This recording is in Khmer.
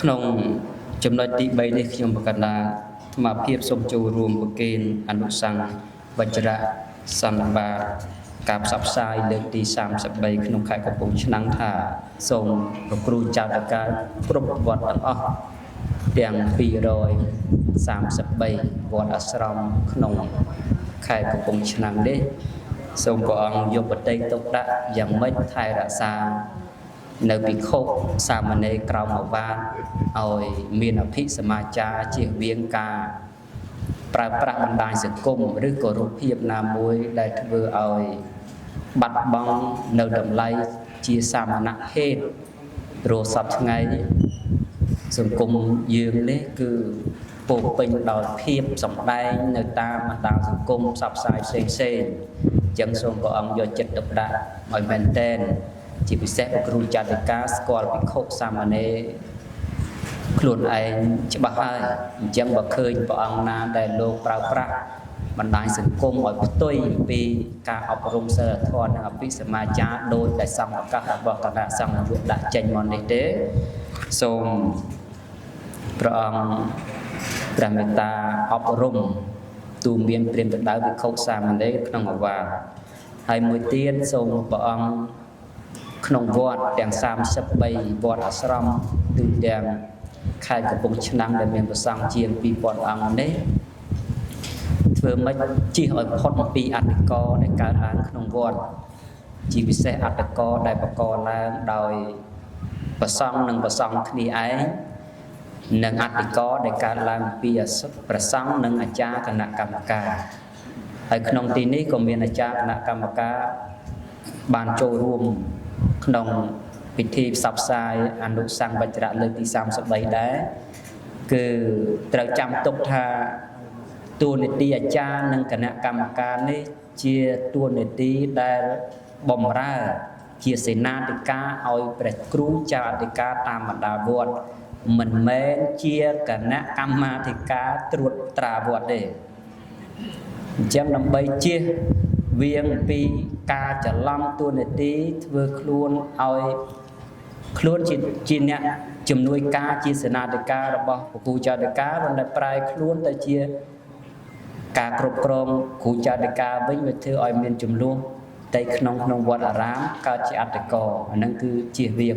ក្នុងចំណុចទី3នេះខ្ញុំប្រកាសថាអាត្មាភាពសូមចូលរួមប្រគេនអនុសង្ឃវជ្រៈសន្និបាតការផ្សព្វផ្សាយលើកទី33ក្នុងខេត្តកំពង់ឆ្នាំងថាសូមប្រគ្រូចៅតកាគ្រប់វត្តទាំងអស់ទាំង233វត្តអាស្រមក្នុងខេត្តកំពង់ឆ្នាំងនេះសូមព្រះអង្គយកបតីទុកដាក់យ៉ាងម៉េចថែរក្សានៅភិក្ខុសាមណេរក្រោមឱវាទឲ្យមានអភិសមាចារជៀសវាងការប្រើប្រាស់បណ្ដាញសង្គមឬក៏រូបភាពណាមួយដែលធ្វើឲ្យបាត់បង់នៅតម្លៃជាសាមណភេទព្រោះសពថ្ងៃសង្គមយើងនេះគឺពោពេញដោយភាពសម្ដែងនៅតាមបណ្ដាញសង្គមផ្សព្វផ្សាយផ្សេងផ្សេងអញ្ចឹងសូមព្រះអង្គយកចិត្តទុកដាក់ឲ្យមែនទែនជាពិសេសព្រះគ្រូចតិកាស្គាល់ភិក្ខុសាមណេរខ្លួនឯងច្បាស់ហើយអញ្ចឹងបើឃើញព្រះអង្គណាដែលលោកប្រើប្រាស់បណ្ដាញសង្គមឲ្យផ្ទុយពីការអប់រំសិលធម៌និងអភិសមាចារដោយដែលសង្ឃប្រកាសរបស់គណៈសង្ឃនាយកដាក់ចេញមកនេះទេសូមព្រះអង្គព្រះមេត្តាអប់រំទូមានព្រាមទៅដៅវិខុសាមណេរក្នុងអវាទហើយមួយទៀតសូមព្រះអង្គក្នុងវត្តទាំង33វត្តអាស្រមទូទាំងខេត្តកំពង់ឆ្នាំងដែលមានព្រះសង្ឃជាង2000អង្គនេះធ្វើម៉េចជៀសឲ្យផុតពីអតិកោដែលកើតឡើងក្នុងវត្តជាពិសេសអតិកោដែលបកឡើងដោយព្រះសង្ឃនិងព្រះសង្ឃគ្នាឯងនិងអតិកោដែលកើតឡើងពីព្រះសង្ឃនិងអាចារ្យគណៈកម្មការហើយក្នុងទីនេះក៏មានអាចារ្យគណៈកម្មការបានចូលរួមក្នុងពិធីផ្សព្វផ្សាយអនុសង្ឃវជ្រៈលើកទី33ដែរគឺត្រូវចាំទុកថាតួនាទីអាចារ្យនិងគណៈកម្មការនេះជាតួនាទីដែលបំរើជាសេនាធិការឲ្យព្រះគ្រូចៅអធិការតាមបណ្ដាវត្តមិនមែនជាគណៈកម្មាធិការត្រួតត្រាវត្តទេអញ្ចឹងដើម្បីជៀសវាងពីការច្រឡំតួនាទីធ្វើខ្លួនឲ្យខ្លួនជាអ្នកជំនួយការជាសេនាធិការរបស់ព្រះគ្រូចៅអធិការប៉ុន្តែប្រែខ្លួនទៅជាការគ្រប់គ្រងគ្រូចៅអធិការវិញវាធ្វើឲ្យមានចំនួនតែក្នុងវត្តអារាមកើតជាអត្តកោអាហ្នឹងគឺជៀសវាង